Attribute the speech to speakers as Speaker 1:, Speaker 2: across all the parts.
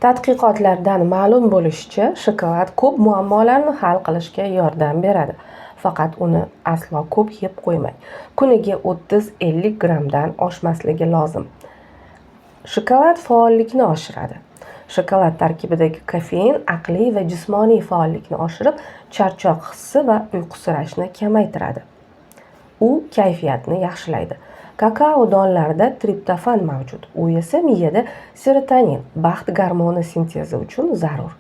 Speaker 1: Tadqiqotlardan ma'lum bo'lishicha, shokolad ko'p muammolarni hal qilishga yordam beradi. Faqat uni aslo ko'p yeb qo'ymang. Kuniga 30-50 grammdan oshmasligi lozim. Shokolad faollikni oshiradi. Shokolad tarkibidagi kofein aqliy va jismoniy faollikni oshirib, charchoq hissi va uyqusirashni kamaytiradi. U kayfiyatni yaxshilaydi. Kakao donlarida triptofan mavjud. U esa miyada serotonin, baxt gormoni sintezi uchun zarur.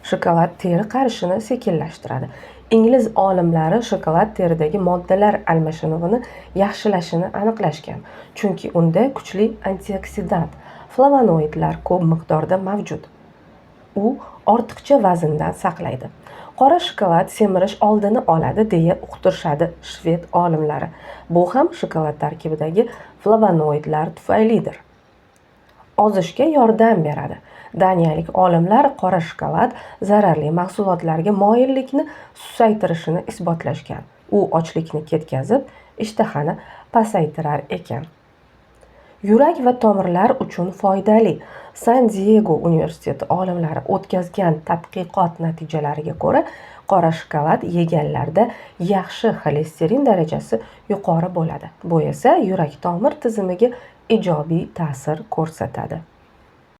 Speaker 1: Shokolad teri qarishini sekinlashtiradi. Ingliz olimlari shokolad teridagi moddalar almashinuvini yaxshilashini aniqlashgan. Chunki unda kuchli antioksidant flavonoidlar ko'p miqdorda mavjud. U ortiqcha vazndan saqlaydi. Qora shokolad semirish oldini oladi, deya uqtirishadi shved olimlari. Bu ham shokolad tarkibidagi flavonoidlar tufaylidir. Ozishga yordam beradi. Daniyalik olimlar qora shokolad zararli mahsulotlarga moyillikni susaytirishini isbotlashgan. U ochlikni ketkazib, ishtahani pasaytirar ekan. Yurak va tomirlar uchun foydali. San Diyego universiteti olimlari o'tkazgan tadqiqot natijalariga ko'ra, qora shokolad yeganlarda yaxshi xolesterin darajasi yuqori bo'ladi. Bu esa yurak-tomir tizimiga ijobiy ta'sir ko'rsatadi.